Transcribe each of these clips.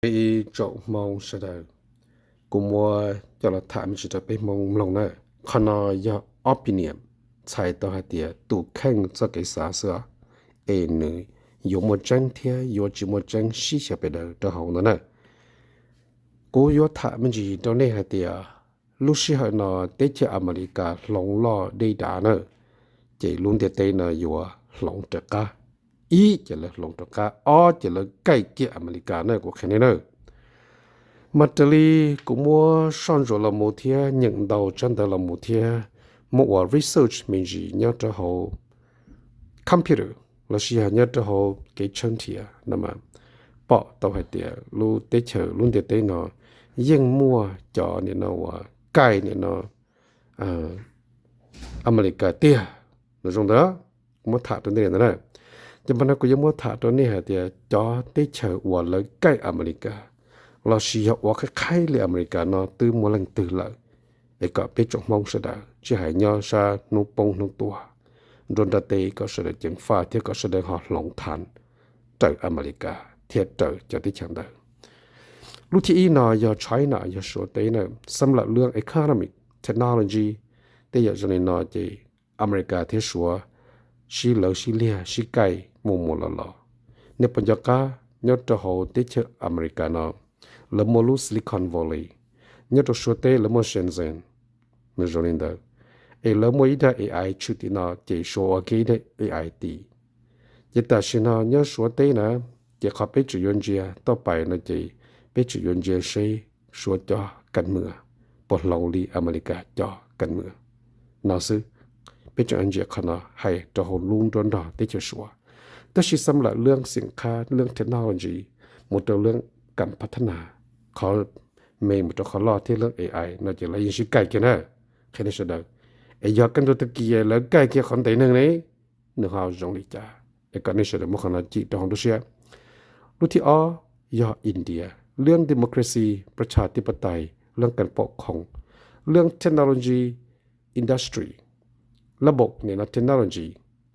Ib tsoom Hmoob sawv daws, kuv muab coj los tham me ntsis rau peb Hmoob mloog na. Qhov no yog opinion, txhais tau hais tias tus kheej txoj kev xav xwb, es nws yuav muaj tseeb thiab yuav tsis muaj tseeb sib xyaw pes daws rau hauv ntawd na. Kuv yuav tham me ntsis rau nej hais tias lub sij hawm no teb chaws Amelikas hloov loj deb dav na, ces lub ntiaj teb no yuav hloov raws qab. Ib ces lawv hloov raws qab, ob ces lawv kaij kiag Amelikas na, kuv qhia nej na. Mas raws li kuv muab soj ntsuam los mus thiab nyeem ntau tsab ntawv los mus thiab muab ua research me ntsis nyob rau hauv computer lossis yog nyob rau hauv kev tshawb nrhiav no mas pom tau hais tias lub teb chaws lub ntiaj teb no yeej muaj cov nim no uas kaij nim no Amelikas tiag. Nws zoo ntawd, kuv muab tham rau nej li ntawd na. Ces mas no kuv yuav muab tham rau nej hais tias cov teb chaws uas lawv kaij Amelikas lossis yog ua qhaib qhaib li Amelikas no twb muaj leej twg lawm, es kom peb tsoom Hmoob sawv daws tsis hais nyob sab hnub poob hnub tuag nruab nrab teb kom sawv daws ceev faj thiab kom sawv daws ho hloov thaj raws Amelikas thiab raws cov teb chaws ntawd. Lub thib ib no yog China, yog Suav teb na. Xam lawm lub economy, technology, tej yam zoo li no ces Amelikas thiab Suav sib lawv sib liag sib kaij mus mus los los. Nej puas nco qab nyob rau hauv teb chaws Amelikas no lawv muaj lub Silicon Valley, nyob rau Suav teb lawv muaj Shenzhen, nws zoo li ntawd. Es lawv muaj ib daim A I tshwm tim no ces Suav ua kiag ib daim A I tim. Ces tam sim no nyob Suav teb na, ces qhov peb tseem yuav ntsia toj pais no ces peb tseem yuav ntsia seb Suav cov kas mwam puas hloov li Amelikas cov kas mwam no xwb. Peb tseem ntsia qhov no hais rau hauv lub nruab nrog teb chaws Suav. Tab sis xam lawm lub xeem qhab, lub technology, mus rau lub kas pha thab nas, qhov me mus rau qhov loj thiab lub A I no ces lawv yeej sib kaij kiag na. Qhia nej sawv daws, es yog kaj ntug tag kis lawv kaij kiag qhov ntev neeg ne, nws ho zoo li cas, es kom nej sawv daws muab qhov no cim rau hauv lub siab. Lub thib ob yog India, lub democracy, ประชาธิปไตย, lub kas pom khoom, lub technology, industry, lab npaum nim no technology,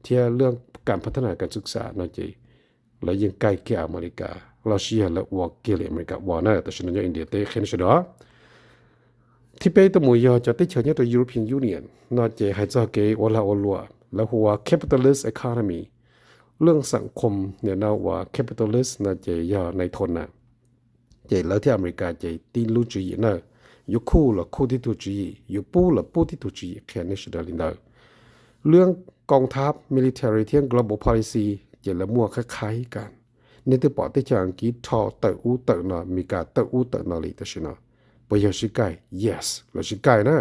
thiab lub kas pha thab nas kas xwm xam no ces lawv yeej kaij kiag Amelikas lossis yog lawv ua kiag li Amelikas ua na. Tam sim no nyob India teb, qhia nej sawv daws. Thib peb tuaj mus yog cov teb chaws nyob rau European Union no ces hais txog kev ua lag ua luam, lawv hu ua capitalist economy. Lub xam khom nim no uas capitalist no ces yog nais thos na, ces lawv thiab Amelikas ces tib lub tswv yim na, yuav khuj los khuj tib tug tswv yim, yuav pub los pub tib tug tswv yim, qhia nej sawv daws li ntawd. Lub koom thab military thiab global policy ces lawv muaj qhaib qhaib kas. Nej twb pom teb chaws Askiv rho tawm ub tawm no, Amelikas tawm ub tawm no li tam sim no. Puas yog sib kaij? Yes, lawv sib kaij na.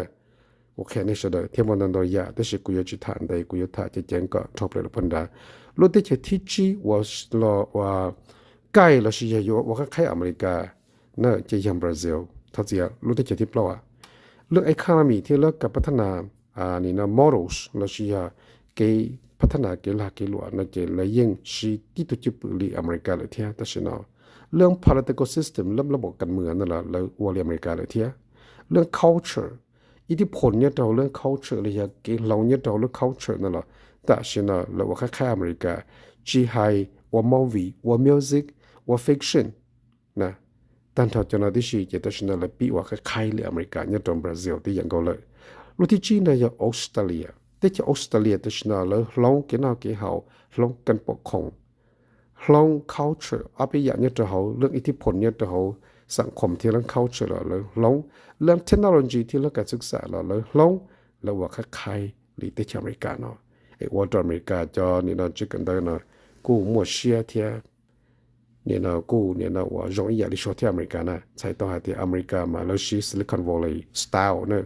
Kuv qhia nej sawv daws thiab muaj ntau ntau yam, tab sis kuv yuav tsis tham ntev, kuv yuav tham ceev ceev kom dhau plaws rau pem nrad. Lub teb chaws thib tsib uas los ua kaij lossis yog yuav ua qhaib qhaib Amelikas na ces yog Brazil. Thov txim, lub teb chaws thib plaub. Lub economy thiab lub kas pha thab nas, nim no models lossis yog kev pha thab nas kev lag kev luam no ces lawv yeej siv tib tug cwj pwm li Amelikas lawm thiab tam sim no. Lub political system, lub lab npaum kas mwam no los lawv ua li Amelikas lawm thiab. Lub culture, ib thib phom nyob rau lub culture los yog kev hloov nyob rau lub culture no los tam sim no lawv ua qhaib qhaib Amelikas, tsis hais ua movie, ua music, ua fiction na, tag nrho cov no tib si ces tam sim no lawv pib ua qhaib qhaib li Amelikas nyob rau Brazil tib yam nkaus lawm. Lub thib tsib no yog Australia. Teb chaws Australia tam sim no lawv hloov kev noj kev haus, hloov kas pom khoom, hloov culture, ob peb yam nyob rau hauv lub ib thib phom nyob rau hauv xam khom thiab lub culture los lawv hloov, lub technology thiab lub kas xwm xam los lawv hloov, lawv ua qhaib qhaib li teb chaws Amelikas no. Es ua rau Amelikas cov nim no tsev kawm ntawv no kuj muaj siab thiab nim no kuj nim no ua zoo ib yam li Suav thiab Amelikas na. Txhais tau hais tias Amelikas mas lawv siv Silicon Valley style na,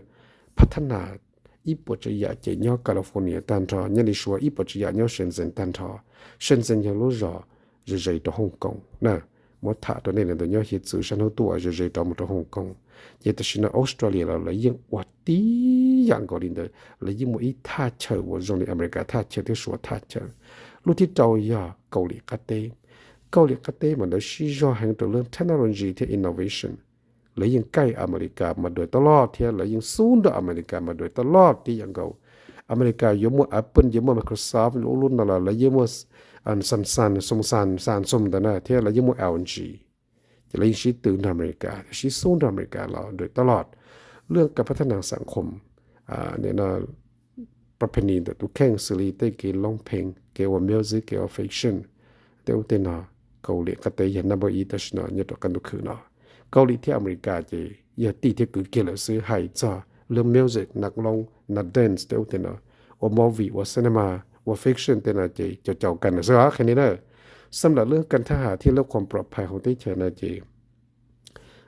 pha thab nas ib puas tsav yam ces nyob California tag nrho, nyob li Suav ib puas tsav yam nyob Shenzhen tag nrho. Shenzhen yog lub zos ze ze rau Hong Kong na. Muab tham rau nej li ntawd, nyob hiav txwv sab hnub tuaj ze ze rov mus rau Hong Kong. Ces tam sim no Australia los lawv yeej ua tib yam nkaus li ntawd, lawv yeej muaj ib thaj chaw uas zoo li Amelikas thaj chaw thiab Suav thaj chaw. Lub thib rau yog Kaus Lim qab teb. Kaus Lim qab teb mas lawv sib zog heev rau lub technology thiab innovation. Lawv yeej kaij Amelikas mas dua tau loj thiab lawv yeej xub nrog Amelikas mas dua tau loj tib yam nkaus. Amelikas yuav muaj Apple, yuav muaj Microsoft, lub lub no los lawv yeej muaj Samsung, Samsung, Samsung ntawd na, thiab lawv yeej muaj L G. Ces lawv yeej sib tw nrog Amelikas, sib xub nrog Amelikas los nrog taj loj. Lub kas phab thab nas xam khom, no, pab phe ni ntawm tus kheej xws li tej kev loob pheej, kev ua music, kev ua fashion, tej ub tej no, Kaus Lim qab teb yog number ib tam sim no nyob rau qab ntuj khwb no. Kaus Lim thiab Amelikas ces yog tij thiab kwv kiag lawm xwb. Hais txog lub music, nas loob, nas dance tej ub tej no, ua movie, ua cinema, ua fashion tej no ces caum caum kas lawm xwb os, qhia li na. Xam lam lub kas thab has thiab lub qhuas pov phais hauv teb chaws no ces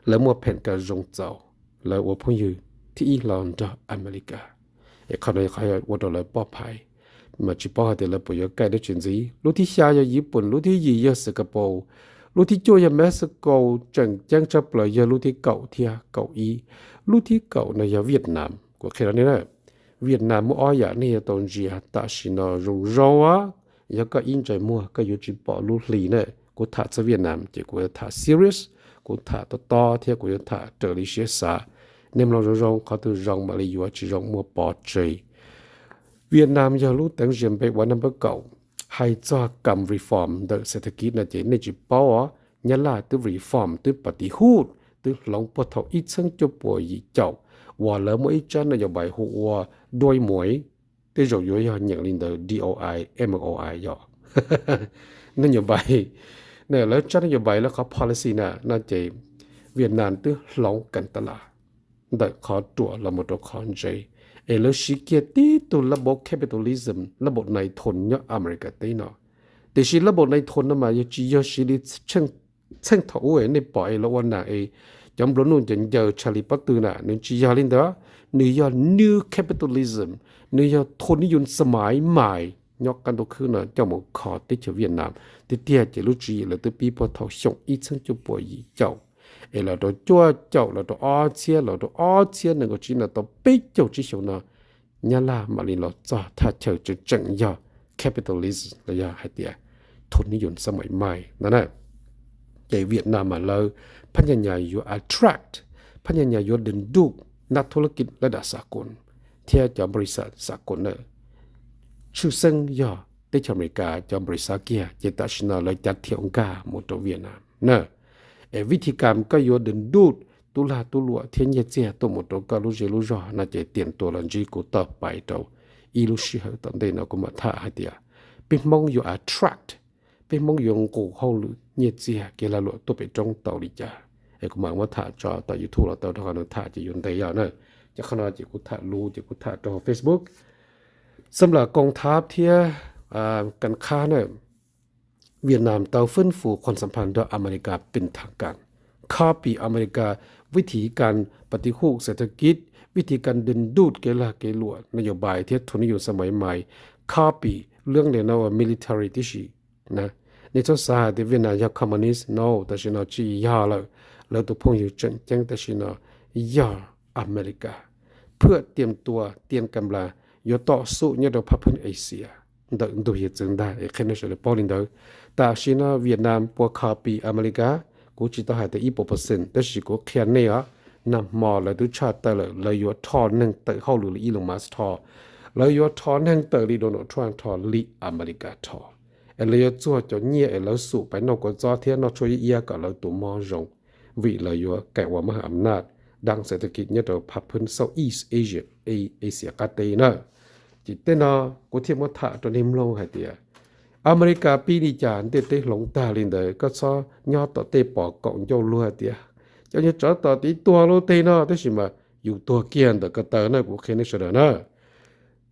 lawv muaj pheem kas zoo txaus, lawv ua phooj ywg thib ib hlo nrog Amelikas. Es qhov no yog qhov ua rau lawv pov phais, mas tsis paub hais tias lawv puas yuav kaij dab tsi ntxiv. Lub thib xya yog Yiv Pooj, lub thib yim yog Singapore, lub thib cuaj yog Mexico, tseem ceeb tshaj plaws yog lub thib kaum thiab kaum ib. Lub thib kaum no yog Viaj Nam. Kuv qhia rau nej na, Viaj Nam muaj ob yam nej yuav tau ntsia tam sim no zoo zoo os. Yog koj ib ntsais muag koj yuav tsis pom lub hli na. Kuv tham txog Viaj Nam ces kuv yuav tham serious, kuv tham tob tob thiab kuv yuav tham raws li siab xav. Nej mloog zoo zoo, qhov twg zoo mam li yuav, tsis zoo muab pov tseg. Viaj Nam yog lub teev zias npe ua number kaum. Hais txog kam reform ntawm xev thas kis no ces nej tsis paub os, Nyab Laj twb reform, twb pas tiv huj, twb hloov puag thaum ib txheeb cuaj puas yim caum uas lawv muaj ib tsab naj yos npais hu ua doi muais, tej zaum yuav yog nyeem li ntawd, D O I M O I yog naj yos npais. Lawv tsab naj yos npais, lawv qhov policy na no ces Viaj Nam twb hloov kam ta las ntawm qhov ruam los mus rau qhov ntse, es lawv siv kiag tib tug lab npaum capitalism, lab npaum nais thoos nyob Amelikas teb no. Tiam sis lab npaum nais thoos no mas yog tsis yog siv li txheej thaum ub nej pom es lawv ua nas es cov nplua nuj ncaws ncaws tshaj li pob tw na, nws tsis yog li ntawd. Nws yog new capitalism, nws yog thon nib yoos xa maiv mais nyob qab ntuj khwb no coj mus kho teb chaws Viaj Nam. Tiag tiag ces lub tswv yim lawv twb pib puag thaum xyoo ib txheeb cuaj puas yim caum, es los rau cuaj caum, los rau ob txhiab, los rau ob txhiab nees nkaum tsib no, tau peb caug tsib xyoo no Nyab Laj mam li los txog thaj chaw tseem tseem yog capitalism los yog hais tias thon nib yoos xa maiv mais no na. Ces Viaj Nam mas lawv phab nyas nyas yuav attract, phab nyas nyas yuavดึงดูด นักธุรกิจระดับสากล thiab cov บริษัทสากล na. Tshwj xeeb yog teb chaws Amelikas cov บริษัท kiag ces tam sim no lawv cav thiam nkag mus rau Viaj Nam na. Es vib thib kam koj yuavดึงดูด tub lag tub luam thiab nyiaj txiag tuaj mus rau koj lub zej lub zog no ces tiam tuas los ntsib kuv toj pais rau ib lub sij hawm tom ntej no kuv mam tham hais tias peb Hmoob yuav attract, peb Hmoob yuav nqus hauj lwm nyiaj txiag kev lag luam tuaj pem roob tau li cas. Es kuv mam muab tham tso tom YouTube los tau, rau qhov nws tham ces yuav ntev yog na. Ces qhov no ces kuv tham lus ces kuv tham rau hauv Facebook. Xam lam koom thab thiab kam khab na, Viaj Nam tau ฟื้นฟูความสัมพันธ์ nrog Amelikas เป็นทางการ, copy Amelikas vib thib kam pas tiv huj xev thas kis, vib thib kamดึงดูด kev lag kev luam naj yos npais thiab thon nib yoos xa maiv mais, copy lưỡng leo no military tib si. Nej txhob xav hais tias Viaj Nam yog communist no, tam sim no tsis yog lawm. Lawv tus phooj ywg tseem ceeb tam sim no yog Amelikas, เพื่อเตรียมตัว เตรียมกำลัง yuav tom xub nyob rau phab pheej Asia ntawm ntug hiav txwv ntag. Es qhia nej sawv daws paub li ntawd. Tam sim no Viaj Nam puas copy Amelikas, kuv tsis tau hais tias ib puas percent, tab sis kuv qhia nej os, nag hmo lawv twb tshaj tawm lawm, lawv yuav rho neeg tawm hauj lwm li Elon Musk rho, lawv yuav rho neeg tawm li Donald Trump rho, li Amelikas rho. Es lawv yuav txuag cov nyiaj es lawv xum pais noj kua txob thiab noj tshuaj iab iab kom lawv tus mob zoo, vim lawv yuav kaim ua mab ham naj dab xev thas kis nyob rau phab pheej Southeast Asia, Asia qab teb na. Ces tej no kuv thiaj muab tham rau nej mloog hais tias Amelikas pib li cas ntiaj teb hloov tag li ntawd, koj txhob nyob tom tej pos kaum ncauj luag tias cov nyuag tsov tom tid tuag lub teg no, tab sis mas yus tuag kiag ntawm ko taw na, kuv qhia nej sawv daws na.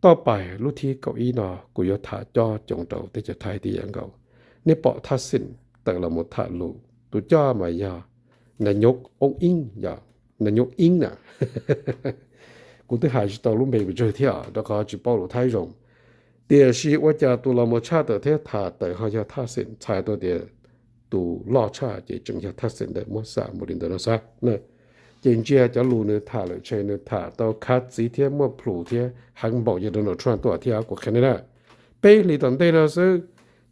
Toj pais lub thib kaum ib no kuv yuav tham cob coo rau teb chaws Thaib tib yam nkaus. Nej pom Thaj Xeem tawm los mus tham lus, tus coj mas yog Nais Nyuj Oob Eeb, Nais Nyuj Eeb na. Kuv twb hais tsis tau lub npe pes tsawg thiab rau qhov tsis paub lus Thaib zoo. Tiam sis ua cas tus los mus tshaj tawm thiab tham tawm ho yog Thaj Xeem, txhais tau tias tus loj tshaj ces tseem yog Thaj Xeem ntawd, muab xam mus li ntawd no xwb. Ces ntsia cov lus nws tham lawm ces nws tham tau khav txiv thiab muaj plhus thiab heev npaum yog Donald Trump tuaj thiab, kuv qhia nej na. Peb hlis tom ntej no xwb,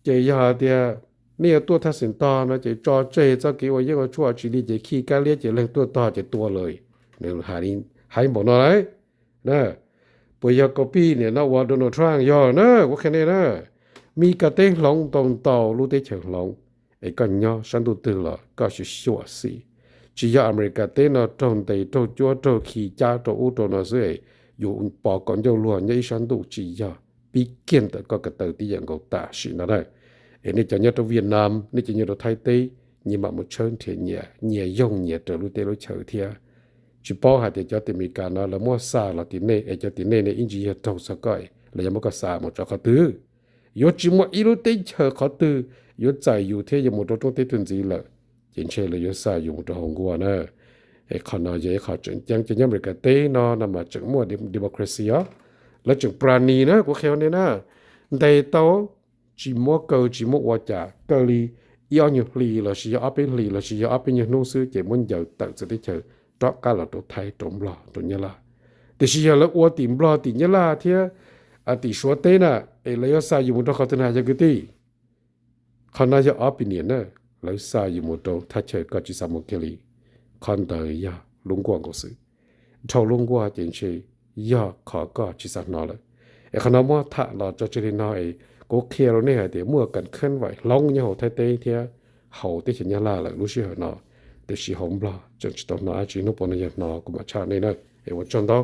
ces yog hais tias nej yuav tuaj Thaj Xeem tog no ces tso tseg txoj kev ua yeeb ua tshuaj tsis li ces khij kab liab ces leeg tuaj tog ces tua lawm. Nws hais npaum no lawm. Puas yog copy niam no ua Donald Trump? Yog na, kuv qhia nej na. Mis Kas teb hloov ntau ntau lub teb chaws hloov, Es koj nyob sab ntuj twg los koj xyuam xim. Tsis yog Amelikas teb no raug ntes raug cuab raug khi cab rau ub rau no xwb es yus pos kaum ncauj luag nyob ib sab ntuj, tsis yog. Pib kiag ntawm koj ko taw tib yam nkaus tam sim no na. Es nej cov nyob rau Vietnam, nej cov nyob rau Thaib teb, nyias mam mus tshawb nrhiav nyias, nyias yoog nyias raws lub teb lub chaw thiab. Tsis paub hais tias cov tim Amelikas no lawv muab xa los tim nej es cov tim nej ne ib ntsis yog raug txog koj, lawv yuav muab koj xa mus rau qhov twg. Yuav tsis muaj ib lub teb chaws qhov twg yuav txais yus thiab yuav mus rau roob teb tug ntxiv lawm, ces ntshe lawv yuav xa yus mus rau hauv nkuaj na. Es qhov no yog ib qho tseem ceeb, cov nyob Amelikas teb no no mas tseem muaj democracy os, lawv tseem prani na, kuv qhia nej na. Ntes tau, tsis muab kaw tsis muab ua cas, kaw li ib ob nyuag hlis los sis yog ob peb hlis los sis yog ob peb nyuag hnub xwb ces muab ncaws tawm txawv teb chaws rov qab los rau Thaib rau Nplog rau Nyab Laj. Tiam sis yog lawv ua tim Nplog tim Nyab Laj thiab tim Suav teb na, es lawv yuav xa yus mus rau qhov twg na yog kwv tij? Qhov no yog ob pis niam na, lawv xa yus mus rau thaj chaw koj tsis xav mus kiag li. Qhov ntawd yog lub nkuaj nkaus xwb. Dhau lub nkuaj ces ntshe yog qhov koj tsis xav hnov lawm. Es qhov no muab tham los tso tseg li no es kuv qhia rau nej hais tias muaj kam khab vaim hloov nyob hauv Thaib teb thiab hauv teb chaws Nyab Laj lawm lub sij hawm no, tiam sis hauv Nplog tseem tsis tau hnov dab tsi, hnub puas no yog hnov kuv mam tshaj nej na. Es ua tsaug ntau.